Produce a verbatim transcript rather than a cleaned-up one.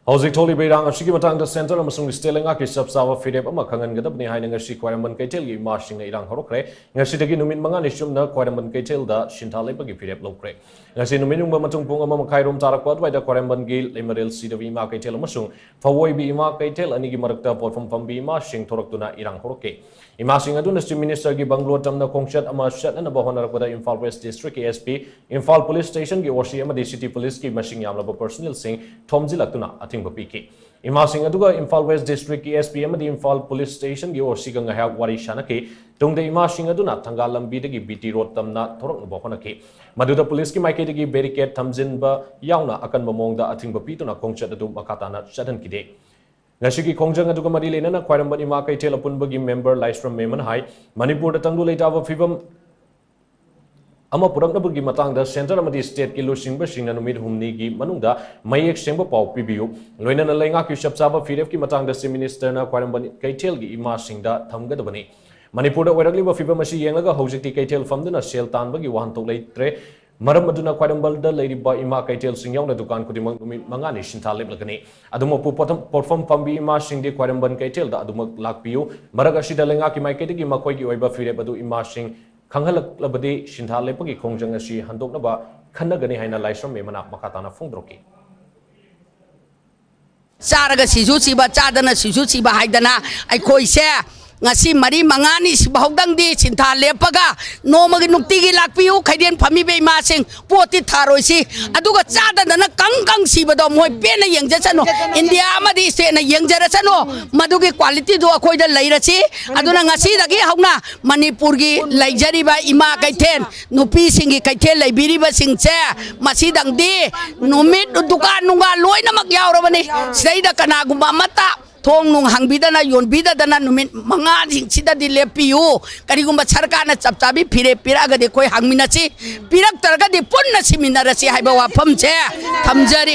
ꯍꯧꯖꯤꯛ ꯊꯣꯛꯂꯤꯕ ꯏꯔꯥꯡ ꯑꯁꯤꯒꯤ ꯃꯇꯥꯡꯗ ꯁꯦꯟꯇꯔ ꯑꯃꯁꯨꯡ ꯁ꯭ꯇꯦꯠ ꯂꯩꯉꯥꯛꯀꯤ ꯆꯞ ꯆꯥꯕ ꯐꯤꯔꯦꯞ ꯑꯃ ꯈꯪꯍꯟꯒꯗꯕꯅꯤ ꯍꯥꯏꯅ ꯉꯁꯤ ꯈ꯭ꯋꯥꯏꯔꯝꯕꯟ ꯀꯩꯊꯦꯜꯒꯤ ꯏꯃꯥꯁꯤꯡꯅ ꯏꯔꯥꯡ ꯍꯧꯔꯛꯈ꯭ꯔꯦ꯫ ꯉꯁꯤꯗꯒꯤ ꯅꯨꯃꯤꯠ ꯃꯉꯥꯅꯤ ꯆꯨꯞꯅ ꯈ꯭ꯋꯥꯏꯔꯝꯕꯟ ꯀꯩꯊꯦꯜꯗ ꯁꯤꯟꯊꯥ ꯂꯦꯞꯄꯒꯤ ꯐꯤꯔꯦꯞ ꯂꯧꯈ꯭ꯔꯦ꯫ ꯉꯁꯤ ꯅꯨꯃꯤꯠ ꯌꯨꯡꯕ ꯃꯇꯨꯡ ꯄꯨꯡ ꯑꯃ ꯃꯈꯥꯏꯔꯣꯝ ꯇꯥꯔꯛꯄ ꯑꯗꯨꯋꯥꯏꯗ ꯈ꯭ꯋꯥꯏꯔꯝꯕꯟꯒꯤ ꯂꯩꯃꯔꯦꯜ ꯁꯤꯗꯕꯤ ꯏꯃꯥ ꯀꯩꯊꯦꯜ ꯑꯃꯁꯨꯡ ꯐꯋꯣꯏꯕꯤ ꯏꯃꯥ ꯀꯩꯊꯦꯜ ꯑꯅꯤꯒꯤ ꯃꯔꯛꯇ ꯄꯣꯠꯐꯝ ꯐꯝꯕꯤ ꯏꯃꯥꯁꯤꯡ ꯊꯣꯔꯛꯇꯨꯅ ꯏꯔꯥꯡ ꯍꯧꯔꯛꯈꯤ꯫ ꯏꯃꯥꯁꯤꯡ ꯑꯗꯨꯅ ꯆꯤꯐ ꯃꯤꯅꯤꯁꯇꯔꯒꯤ ꯕꯪꯒ꯭ꯂꯣ ꯇꯝꯅ ꯈꯣꯡꯆꯠ ꯑꯃ ꯆꯠꯅꯅꯕ ꯍꯣꯠꯅꯔꯛꯄꯗ ꯏꯝꯐꯥꯜ ꯋꯦꯁ ꯗꯤꯁꯇ꯭ꯔꯤꯛꯀꯤ ꯑꯦꯁ ꯄꯤ, ꯏꯝꯐꯥꯜ ꯄꯨꯂꯤꯁ ꯁ꯭ꯇꯦꯁꯟꯒꯤ ꯑꯣ ꯁꯤ ꯑꯃꯗꯤ ꯁꯤꯇꯤ ꯄꯨꯂꯤꯁꯀꯤ ꯃꯁꯤꯡ ꯌꯥꯝꯂꯕ ꯄꯔꯁꯣꯅꯦꯜꯁꯤꯡ ꯊꯣꯝꯖꯤꯜꯂꯛꯇꯨꯅ ꯑꯊꯤꯡꯕ ꯄꯤꯈꯤ꯫ ꯏꯃꯥꯁꯤꯡ ꯑꯗꯨꯒ ꯏꯝꯐꯥꯜ ꯋꯦꯁ ꯗꯤꯁꯇ꯭ꯔꯤꯛꯀꯤ ꯑꯦꯁ ꯄꯤ ꯑꯃꯗꯤ ꯏꯝꯐꯥꯜ ꯄꯨꯂꯤꯁ ꯁ꯭ꯇꯦꯁꯟꯒꯤ ꯑꯣ ꯁꯤꯒ ꯉꯥꯏꯍꯥꯛ ꯋꯥꯔꯤ ꯁꯥꯟꯅꯈꯤ꯫ ꯇꯨꯡꯗ ꯏꯃꯥꯁꯤꯡ ꯑꯗꯨꯅ ꯊꯪꯒꯥꯜ ꯂꯝꯕꯤꯗꯒꯤ ꯕꯤ ꯇꯤ ꯔꯣꯗ ꯇꯝꯅ ꯊꯣꯔꯛꯅꯕ ꯍꯣꯠꯅꯈꯤ꯫ ꯃꯗꯨꯗ ꯄꯨꯂꯤꯁꯀꯤ ꯃꯥꯏꯀꯩꯗꯒꯤ ꯕꯦꯔꯤꯀꯦꯗ ꯊꯝꯖꯤꯟꯕ ꯌꯥꯎꯅ ꯑꯀꯟꯕ ꯃꯑꯣꯡꯗ ꯑꯊꯤꯡꯕ ꯄꯤꯗꯨꯅ ꯈꯣꯡꯆꯠ ꯑꯗꯨ ꯃꯈꯥ ꯇꯥꯅ ꯆꯠꯍꯟꯈꯤꯗꯦ꯫ ꯉꯁꯤꯒꯤ ꯈꯣꯡꯖꯪ ꯑꯗꯨꯒ ꯃꯔꯤ ꯂꯩꯅꯅ ꯈ꯭ꯋꯥꯏꯔꯝꯕꯟ ꯏꯃꯥ ꯀꯩꯊꯦꯜ ꯑꯄꯨꯟꯕꯒꯤ ꯃꯦꯝꯕꯔ ꯂꯥꯏꯁ꯭ꯔꯝ ꯃꯦꯃꯟ ꯍꯥꯏ, ꯃꯅꯤꯄꯨꯔꯗ ꯇꯪꯗꯨ ꯂꯩꯇꯥꯕ ꯐꯤꯕꯝ ꯑꯃ ꯄꯨꯔꯛꯅꯕꯒꯤ ꯃꯇꯥꯡꯗ ꯁꯦꯟꯇꯔ ꯑꯃꯗꯤ ꯁ꯭ꯇꯦꯠꯀꯤ ꯂꯨꯆꯤꯡꯕꯁꯤꯡꯅ ꯅꯨꯃꯤꯠ ꯍꯨꯝꯅꯤꯒꯤ ꯃꯅꯨꯡꯗ ꯃꯌꯦꯛ ꯁꯦꯡꯕ ꯄꯥꯎ ꯄꯤꯕꯤꯌꯨ꯫ ꯂꯣꯏꯅꯅ ꯂꯩꯉꯥꯛꯀꯤ ꯆꯞ ꯆꯥꯕ ꯐꯤꯔꯦꯞꯀꯤ ꯃꯇꯥꯡꯗ ꯆꯤꯐ ꯃꯤꯅꯤꯁꯇꯔꯅ ꯈ꯭ꯋꯥꯏꯔꯝꯕꯟ ꯀꯩꯊꯦꯜꯒꯤ ꯏꯃꯥꯁꯤꯡꯗ ꯊꯝꯒꯗꯕꯅꯤ꯫ ꯃꯅꯤꯄꯨꯔꯗ ꯑꯣꯏꯔꯛꯂꯤꯕ ꯐꯤꯕꯝ ꯑꯁꯤ ꯌꯦꯡꯂꯒ ꯍꯧꯖꯤꯛꯇꯤ ꯀꯩꯊꯦꯜ ꯐꯝꯗꯨꯅ ꯁꯦꯜ ꯇꯥꯟꯕꯒꯤ ꯋꯥꯍꯟꯊꯣꯛ ꯂꯩꯇ꯭ꯔꯦ꯫ ꯃꯔꯝ ꯑꯗꯨꯅ ꯈ꯭ꯋꯥꯏꯔꯝꯕꯟꯗ ꯂꯩꯔꯤꯕ ꯏꯃꯥ ꯀꯩꯊꯦꯜꯁꯤꯡ ꯌꯥꯎꯅ ꯗꯨꯀꯥꯟ ꯈꯨꯗꯤꯡꯃꯛ ꯅꯨꯃꯤꯠ ꯃꯉꯥꯅꯤ ꯁꯤꯟꯊꯥ ꯂꯦꯞꯂꯒꯅꯤ꯫ ꯑꯗꯨꯃꯛꯄꯨ ꯄꯣꯠꯐꯝ, ꯄꯣꯠꯐꯝ ꯐꯝꯕꯤ ꯏꯃꯥꯁꯤꯡꯗꯤ ꯈ꯭ꯋꯥꯏꯔꯝꯕꯟ ꯀꯩꯊꯦꯜꯗ ꯑꯗꯨꯃꯛ ꯂꯥꯛꯄꯤꯌꯨ꯫ ꯃꯔꯛ ꯑꯁꯤꯗ ꯂꯩꯉꯥꯛꯀꯤ ꯃꯥꯏꯀꯩꯗꯒꯤ ꯃꯈꯣꯏꯒꯤ ꯑꯣꯏꯕ ꯐꯤꯔꯦꯞ ꯑꯗꯨ ꯏꯃꯥꯁꯤꯡ ꯈꯪꯍꯜꯂꯛꯂꯕꯗꯤ ꯁꯤꯟꯊꯥ ꯂꯦꯞꯄꯒꯤ ꯈꯣꯡꯖꯪ ꯑꯁꯤ ꯍꯟꯗꯣꯛꯅꯕ ꯈꯟꯅꯒꯅꯤ ꯍꯥꯏꯅ ꯂꯥꯏꯁ꯭ꯔꯝ ꯃꯦꯃꯟꯅ ꯃꯈꯥ ꯇꯥꯅ ꯐꯣꯡꯗꯣꯔꯛꯈꯤ꯫ ꯆꯥꯔꯒ ꯁꯤꯁꯨ ꯁꯤꯕ, ꯆꯥꯗꯅ ꯁꯤꯁꯨ ꯁꯤꯕ ꯍꯥꯏꯗꯅ ꯑꯩꯈꯣꯏꯁꯦ ꯉꯁꯤ ꯃꯔꯤ ꯃꯉꯥꯅꯤ ꯁꯤꯐꯥꯎꯗꯪꯗꯤ ꯁꯤꯟꯊꯥ ꯂꯦꯞꯄꯒ ꯅꯣꯡꯃꯒꯤ ꯅꯨꯡꯇꯤꯒꯤ ꯂꯥꯛꯄꯤꯌꯨ꯫ ꯈꯩꯗꯦꯟ ꯐꯝꯃꯤꯕ ꯏꯃꯥꯁꯤꯡ, ꯄꯣꯠꯇꯤ ꯊꯥꯔꯣꯏꯁꯤ, ꯑꯗꯨꯒ ꯆꯥꯗꯗꯅ ꯀꯪ ꯀꯪ ꯁꯤꯕꯗꯣ ꯃꯣꯏ ꯄꯦꯟꯅ ꯌꯦꯡꯖꯁꯅꯨ꯫ ꯏꯟꯗꯤꯌꯥ ꯑꯃꯗꯤ ꯁ꯭ꯇꯦꯠꯅ ꯌꯦꯡꯖꯔꯁꯅꯨ꯫ ꯃꯗꯨꯒꯤ ꯀ꯭ꯋꯥꯂꯤꯇꯤꯗꯨ ꯑꯩꯈꯣꯏꯗ ꯂꯩꯔꯁꯤ꯫ ꯑꯗꯨꯅ ꯉꯁꯤꯗꯒꯤ ꯍꯧꯅ ꯃꯅꯤꯄꯨꯔꯒꯤ ꯂꯩꯖꯔꯤꯕ ꯏꯃꯥ ꯀꯩꯊꯦꯜ, ꯅꯨꯄꯤꯁꯤꯡꯒꯤ ꯀꯩꯊꯦꯜ ꯂꯩꯕꯤꯔꯤꯕꯁꯤꯡꯁꯦ, ꯃꯁꯤꯗꯪꯗꯤ ꯅꯨꯃꯤꯠ, ꯗꯨꯀꯥꯟ ꯅꯨꯡꯒꯥꯟ ꯂꯣꯏꯅꯃꯛ ꯌꯥꯎꯔꯕꯅꯤ꯫ ꯁꯤꯗꯩꯗ ꯀꯅꯥꯒꯨꯝꯕ ꯑꯃꯠꯇ ꯊꯣꯡ ꯅꯨꯡ ꯍꯥꯡꯕꯤꯗꯅ ꯌꯣꯟꯕꯤꯗꯗꯅ ꯅꯨꯃꯤꯠ ꯃꯉꯥꯁꯤꯡꯁꯤꯗꯗꯤ ꯂꯦꯞꯄꯤꯌꯨ꯫ ꯀꯔꯤꯒꯨꯝꯕ ꯁꯔꯀꯥꯔꯅ ꯆꯞ ꯆꯥꯕꯤ ꯐꯤꯔꯦꯞ ꯄꯤꯔꯛꯑꯒꯗꯤ ꯑꯩꯈꯣꯏ ꯍꯥꯡꯃꯤꯟꯅꯁꯤ, ꯄꯤꯔꯛꯇ꯭ꯔꯒꯗꯤ ꯄꯨꯟꯅ ꯁꯤꯃꯤꯟꯅꯔꯁꯤ ꯍꯥꯏꯕ ꯋꯥꯐꯝꯁꯦ ꯊꯝꯖꯔꯤ꯫